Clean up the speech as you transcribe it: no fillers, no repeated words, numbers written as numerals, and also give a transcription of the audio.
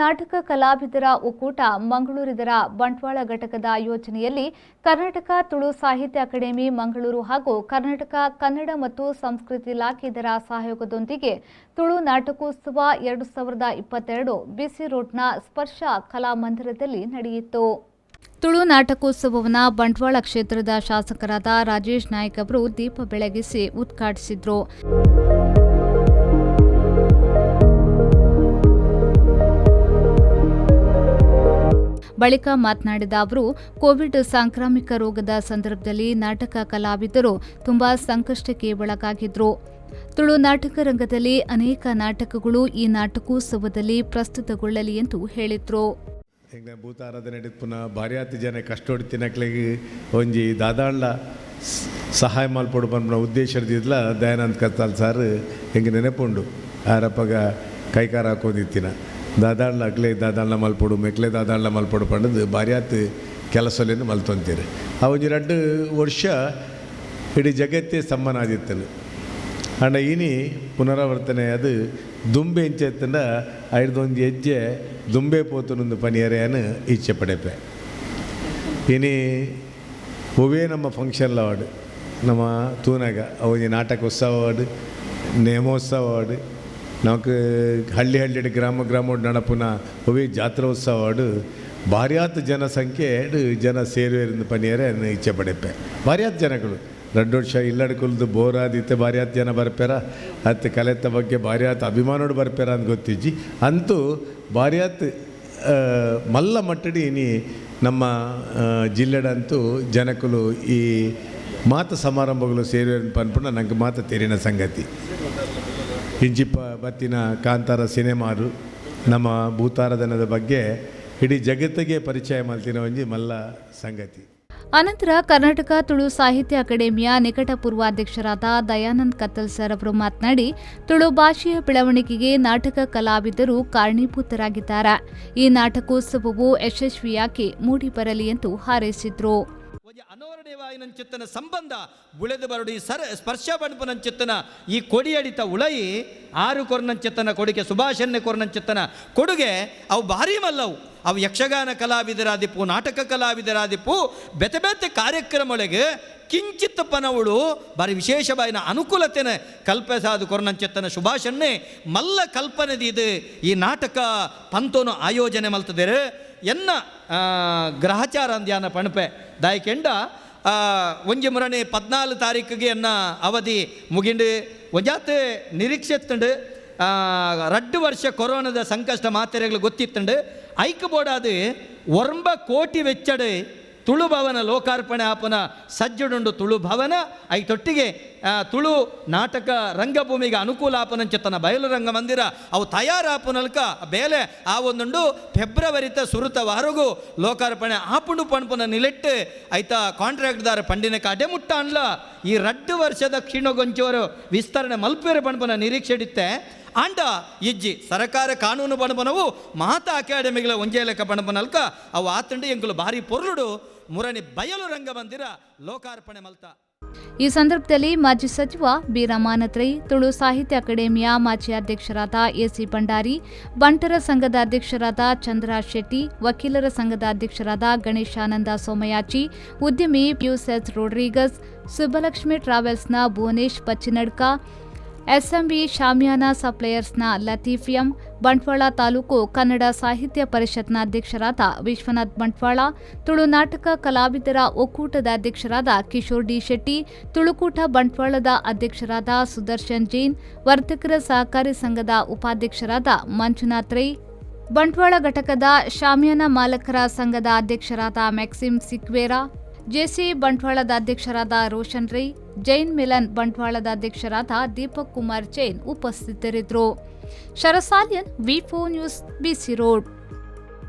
ನಾಟಕ ಕಲಾವಿದರ ಒಕ್ಕೂಟ ಮಂಗಳೂರಿದರ ಬಂಟ್ವಾಳ ಘಟಕದ ಯೋಜನೆಯಲ್ಲಿ ಕರ್ನಾಟಕ ತುಳು ಸಾಹಿತ್ಯ ಅಕಾಡೆಮಿ ಮಂಗಳೂರು ಹಾಗೂ ಕರ್ನಾಟಕ ಕನ್ನಡ ಮತ್ತು ಸಂಸ್ಕೃತಿ ಇಲಾಖೆದರ ಸಹಯೋಗದೊಂದಿಗೆ ತುಳು ನಾಟಕೋತ್ಸವ 2022 ಬಿಸಿ ರೋಡ್ನ ಸ್ಪರ್ಶ ಕಲಾಮಂದಿರದಲ್ಲಿ ನಡೆಯಿತು. ತುಳು ನಾಟಕೋತ್ಸವವನ್ನು ಬಂಟ್ವಾಳ ಕ್ಷೇತ್ರದ ಶಾಸಕರಾದ ರಾಜೇಶ್ ನಾಯ್ಕ್ ಅವರು ದೀಪ ಬೆಳಗಿಸಿ ಉದ್ಘಾಟಿಸಿದರು. ಬಳಿಕ ಮಾತನಾಡಿದ ಅವರು, ಕೋವಿಡ್ ಸಾಂಕ್ರಾಮಿಕ ರೋಗದ ಸಂದರ್ಭದಲ್ಲಿ ನಾಟಕ ಕಲಾವಿದರು ತುಂಬಾ ಸಂಕಷ್ಟಕ್ಕೆ ಒಳಗಾಗಿದ್ರು. ತುಳು ನಾಟಕ ರಂಗದಲ್ಲಿ ಅನೇಕ ನಾಟಕಗಳು ಈ ನಾಟಕೋತ್ಸವದಲ್ಲಿ ಪ್ರಸ್ತುತಗೊಳ್ಳಲಿ ಎಂದು ಹೇಳಿದರು. ಭೂತಾರಾಧನೆ ಪುನಃ ಭಾರ್ಯಾತಿ ಜನ ಕಷ್ಟೋಡಿ ತಿನ್ನಕ್ಲಿಗೆ ಒಂಜಿ ದಾದಾಂಡ ಸಹಾಯ ಮಲ್ಪೊಡು ಪನ್ಪುನ ಉದ್ದೇಶ ಇದ್ಲ ದಯಾನಂದ್ ಕತ್ತಾಲ್ ಸಾರ್ ಹೆಂಗೆ ನೆನಪುಂಡು. ಆರಪ್ಪಗ ಕೈಕಾರ ಹಾಕೋದಿತ್ತಿನ ದಾದಾಂಡ್ಲ ಅಕ್ಲೆ ದಾದಾಂಡ್ಲ ಮಲ್ಪೊಡು ಮೆಕ್ಲೆ ದಾದಾಂಡ್ಲ ಮಲ್ಪೊಡು ಪಂಡದು ಭಾರ್ಯಾತ್ ಕೆಲಸಲೇನು ಮಲ್ತೊಂತೀರಿ. ಆ ಒಂಜಿ 2 ವರ್ಷ ಇಡೀ ಜಗತ್ತೇ ಸಮ್ಮನಾದಿತ್ತನು. ಅಂಡ ಇನಿ ಪುನರಾವರ್ತನೆ ಅದು ದುಂಬೆ ಎಂಚೆತ್ತಂಡ ಐದೊಂದು ಹೆಜ್ಜೆ ದುಂಬೆ ಪೋತನೊಂದು ಪನಿಯರೆಯನ್ನು ಇಚ್ಛೆ ಪಡೆಪೆ. ಇನಿ ಒವೇ ನಮ್ಮ ಫಂಕ್ಷನ್ ಅವಾರ್ಡ್ ನಮ್ಮ ತೂನಾಗ ಒಂಜಿ ನಾಟಕೋತ್ಸವ ಅವಾರ್ಡ್ ನೇಮೋತ್ಸವ ಅವಾರ್ಡ್ ನಮಕ್ ಹಳ್ಳಿ ಹಳ್ಳಿ ಗ್ರಾಮ ಗ್ರಾಮ ನಡಪುನ ಒವೇ ಜಾತ್ರೋತ್ಸವ ಅವಾರ್ಡ್ ಭಾರ್ಯಾತ್ ಜನಸಂಖ್ಯೆ ಜನ ಸೇರುವೆರಿಂದ ಪನಿಯರೆ ಇಚ್ಛೆ ಪಡೆಪೆ. ಭಾರ್ಯಾತ್ ಜನಗಳು 2 ವರ್ಷ ಇಲ್ಲಡ್ಕೊಲ್ದು ಬೋರಾದಿತ್ತೆ ಭಾರ್ಯಾತ್ ಜನ ಬರ್ಪೇರ ಅತ್ತ ಕಲೆತ್ತ ಬಗ್ಗೆ ಭಾರ್ಯಾತ್ ಅಭಿಮಾನೋಡು ಬರ್ಪೇರ ಅಂತ ಗೊತ್ತಿಜ್ಜಿ. ಅಂತೂ ಭಾರ್ಯಾತ್ ಮಲ್ಲ ಮಟ್ಟಡಿ ಇನಿ ನಮ್ಮ ಜಿಲ್ಲೆಡಂತೂ ಜನಕುಲು ಈ ಮಾತ ಸಮಾರಂಭಗಳು ಸೇರುವೆ ಪನ್ಪುನ ನಂಗೆ ಮಾತ ತೆರಿನ ಸಂಗತಿ. ಇಂಚಿಪ್ಪ ಬತ್ತಿನ ಕಾಂತಾರ ಸಿನಿಮಾರು ನಮ್ಮ ಭೂತಾರಾಧನದ ಬಗ್ಗೆ ಇಡೀ ಜಗತ್ತಿಗೆ ಪರಿಚಯ ಮಲ್ತಿನ ಒಂಜಿ ಮಲ್ಲ ಸಂಗತಿ. ಅನಂತರ ಕರ್ನಾಟಕ ತುಳು ಸಾಹಿತ್ಯ ಅಕಾಡೆಮಿಯ ನಿಕಟ ಪೂರ್ವಾಧ್ಯಕ್ಷರಾದ ದಯಾನಂದ್ ಕತ್ತಲ್ ಸರ್ ಅವರು ಮಾತನಾಡಿ, ತುಳು ಭಾಷೆಯ ಬೆಳವಣಿಗೆಗೆ ನಾಟಕ ಕಲಾವಿದರು ಕಾರಣೀಭೂತರಾಗಿದ್ದಾರೆ. ಈ ನಾಟಕೋತ್ಸವವು ಯಶಸ್ವಿಯಾಗಿ ಮೂಡಿಬರಲಿ ಎಂದು ಹಾರೈಸಿದರು. ಅನೋರಣವಾಯಿನಂಚಿತ್ತನ ಸಂಬಂಧ ಬುಳೆದು ಬರಡು ಈ ಸರ ಸ್ಪರ್ಶ ಬಣ್ಪುನಂಚಿತ್ತನ ಈ ಕೊಡಿಯಡಿತ ಉಳಯಿ ಆರು ಕೊರ್ನಂಚಿತ್ತನ ಕೊಡುಗೆ ಸುಭಾಷನ್ನೆ ಕೊರ್ನಂಚಿತ್ತನ ಕೊಡುಗೆ ಅವು ಭಾರಿ ಮಲ್ಲವು. ಅವು ಯಕ್ಷಗಾನ ಕಲಾವಿದರಾದಿಪ್ಪು ನಾಟಕ ಕಲಾವಿದರಾದಿಪ್ಪು ಬೆತೆ ಬೆತೆ ಕಾರ್ಯಕ್ರಮೊಳಗೆ ಕಿಂಚಿತ್ ಪನವಳು ಭಾರಿ ವಿಶೇಷವಾಯಿನ ಅನುಕೂಲತೆನ ಕಲ್ಪಸಾದು ಕೊರ್ನಂಚಿತ್ತನ ಸುಭಾಷನ್ನೇ ಮಲ್ಲ ಕಲ್ಪನೆದಿದು ಈ ನಾಟಕ ಪಂತೋನು ಆಯೋಜನೆ ಮಲ್ತದೇರು ಎನ್ನ ಗ್ರಹಚಾರ ಅಂದ್ಯಾನ ಪಣಪೆ ದಾಯಕೆಂಡ ಒಂಜಿ ಮುರಣಿ 14 ತಾರೀಕಿಗೆ ಎನ್ನ ಅವಧಿ ಮುಗಿಂಡು ಒಂಜಾತ್ ನಿರೀಕ್ಷೆ ತಂಡು 2 ವರ್ಷ ಕೊರೋನಾದ ಸಂಕಷ್ಟ ಮಾತೆರೆಗಳು ಗೊತ್ತಿತ್ತಂಡು ಐಕ್ ಬೋಡಾದು 9 ಕೋಟಿ ವೆಚ್ಚಡು ತುಳು ಭವನ ಲೋಕಾರ್ಪಣೆ ಆಪನ ಸಜ್ಜುಡುಂಡು ತುಳು ಭವನ I ತೊಟ್ಟಿಗೆ ತುಳು ನಾಟಕ ರಂಗಭೂಮಿಗೆ ಅನುಕೂಲ ಆಪನಂಚೆತ್ತನ ಬಯಲು ರಂಗ ಮಂದಿರ ಅವು ತಯಾರಾಪನಲ್ಕ ಬೇಲೆ ಆ ಒಂದುಂಡು ಫೆಬ್ರವರಿತ ಸುರುತ ವಾರಗೂ ಲೋಕಾರ್ಪಣೆ ಆಪುಂಡು ಪಣಪುನ ನಿಲೆಟ್ಟು ಐತ ಕಾಂಟ್ರಾಕ್ಟ್ದಾರ ಪಂಡಿನ ಕಾಡೆ ಮುಟ್ಟ ಅನ್ಲ ಈ 2 ವರ್ಷದ ಕ್ಷೀಣಗೊಂಚವರು ವಿಸ್ತರಣೆ ಮಲ್ಪೇರು ಪಣಪುನ ನಿರೀಕ್ಷೆ ಇತ್ತೆ. ಆಂಡ ಇಜ್ಜಿ ಸರಕಾರ ಕಾನೂನು ಪಣಪನವು ಮಾತಾ ಅಕಾಡೆಮಿಗಳ ಒಂಜೇ ಲೆಕ್ಕ ಪಣಪನಲ್ಕ ಅವು ಆತಂಡು ಎಂಕುಲು ಭಾರಿ ಪೊರ್ಲುಡು ಮುರಣಿ ಬಯಲು ರಂಗಮಂದಿರ ಲೋಕಾರ್ಪಣೆ ಮಲ್ತ. ಈ ಸಂದರ್ಭದಲ್ಲಿ ಮಾಜಿ ಸಚಿವ ಬಿ ರಮಾನಾಥ್ ರೈ, ತುಳು ಸಾಹಿತ್ಯ ಅಕಾಡೆಮಿಯ ಮಾಜಿ ಅಧ್ಯಕ್ಷರಾದ ಎಸಿ ಭಂಡಾರಿ, ಬಂಟರ ಸಂಘದ ಅಧ್ಯಕ್ಷರಾದ ಚಂದ್ರ ಶೆಟ್ಟಿ, ವಕೀಲರ ಸಂಘದ ಅಧ್ಯಕ್ಷರಾದ ಗಣೇಶಾನಂದ ಸೋಮಯಾಚಿ, ಉದ್ಯಮಿ ಪಿಯೂಸೆಸ್ ರೋಡ್ರಿಗಸ್, ಸುಬ್ಬಲಕ್ಷ್ಮಿ ಟ್ರಾವೆಲ್ಸ್ನ ಭುವನೇಶ್ ಪಚ್ಚಿನಡ್ಕ, ಎಸ್ಎಂಬಿ ಶಾಮಿಯಾನ ಸಪ್ಲೈಯರ್ಸ್ನ ಲತೀಫ್ ಎಂ, ಬಂಟ್ವಾಳ ತಾಲೂಕು ಕನ್ನಡ ಸಾಹಿತ್ಯ ಪರಿಷತ್ನ ಅಧ್ಯಕ್ಷರಾದ ವಿಶ್ವನಾಥ್ ಬಂಟ್ವಾಳ, ತುಳು ನಾಟಕ ಕಲಾವಿದರ ಒಕ್ಕೂಟದ ಅಧ್ಯಕ್ಷರಾದ ಕಿಶೋರ್ ಡಿ ಶೆಟ್ಟಿ, ತುಳುಕೂಟ ಬಂಟ್ವಾಳದ ಅಧ್ಯಕ್ಷರಾದ ಸುದರ್ಶನ್ ಜೈನ್, ವರ್ತಕರ ಸಹಕಾರಿ ಸಂಘದ ಉಪಾಧ್ಯಕ್ಷರಾದ ಮಂಜುನಾಥ್ ರೈ, ಬಂಟ್ವಾಳ ಘಟಕದ ಶಾಮಿಯಾನ ಮಾಲಕರ ಸಂಘದ ಅಧ್ಯಕ್ಷರಾದ ಮ್ಯಾಕ್ಸಿಮ್ ಸಿಕ್ವೇರಾ, ಜೆಸಿ ಬಂಟ್ವಾಳದ ಅಧ್ಯಕ್ಷರಾದ ರೋಷನ್ ರೈ, ಜೈನ್ ಮಿಲನ್ ಬಂಟ್ವಾಳದ ಅಧ್ಯಕ್ಷರಾದ ದೀಪಕ್ ಕುಮಾರ್ ಜೈನ್ ಉಪಸ್ಥಿತರಿದ್ದರು. ಶರಸಾಲಿಯನ್, V4 news, BC road.